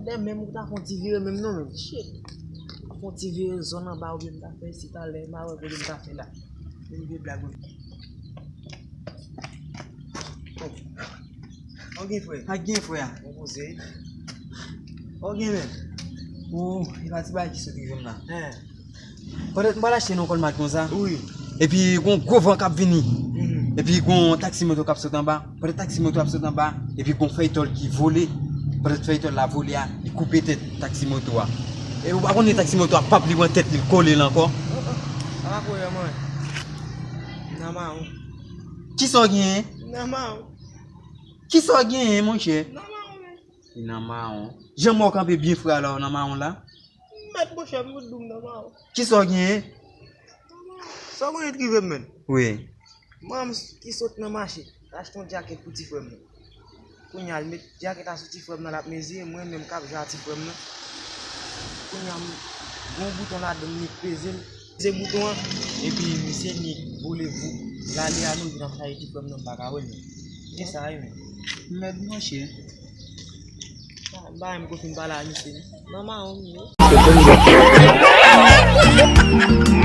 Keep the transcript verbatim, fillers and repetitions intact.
Lè menm ou ta fè yon ti vire menm non menm. Shit. Fè yon ti vire zòn anba oubyen m ta fè isit la, lè m a wè kote m ta fè la. Menm vye blag ou. Ok frè. Pa gen frè. Mwen poze. Ok men. Ou, e pa ti bagay ki sot rive m la. Hein. Pandan m pral achte nan Walmart konsa. Wi. Epi gon gwo van k ap vini. Mhm. Epi gon taksi moto k ap sot anba. Pandan taksi moto ap sot anba, epi gon fèy tòl ki vole. Pandan fèy tòl la vole a, li koupe tèt taksi moto a. E ou pa konnen taksi moto a p ap li pran tèt li, l kole l ankò. Oh, oh. Sa pa koyè mwen. Nan mawon. Kisa w genyen? Nan mawon. Kisa w genyen, monchè? Nan mawon men. Li nan mawon. Jan mò kanpe byen fre a la, w nan mawon la? Mèt monchè, m fout dou m nan mawon. Kisa w genyen? Sa w konnen t rive m menn? Wi. Manman m ki sot nan mache, l achte yon djakèt pou ti frè m nan. Kounye a, l met djakèt la sou ti frè m nan, l ap mezire, mwen menm k ap jwe a ti frè m nan. Kounye a, m, gon bouton ladan m, li peze l. Se bouton an, epi misye ni vole vou. L ale a nou vin ap chaje ti frè m nan, m pa ka wè l menm. Kisa a ye menm? Mèd monchè. Ah, m pa menm ko fin pale a misye non. Nan mawon m ye.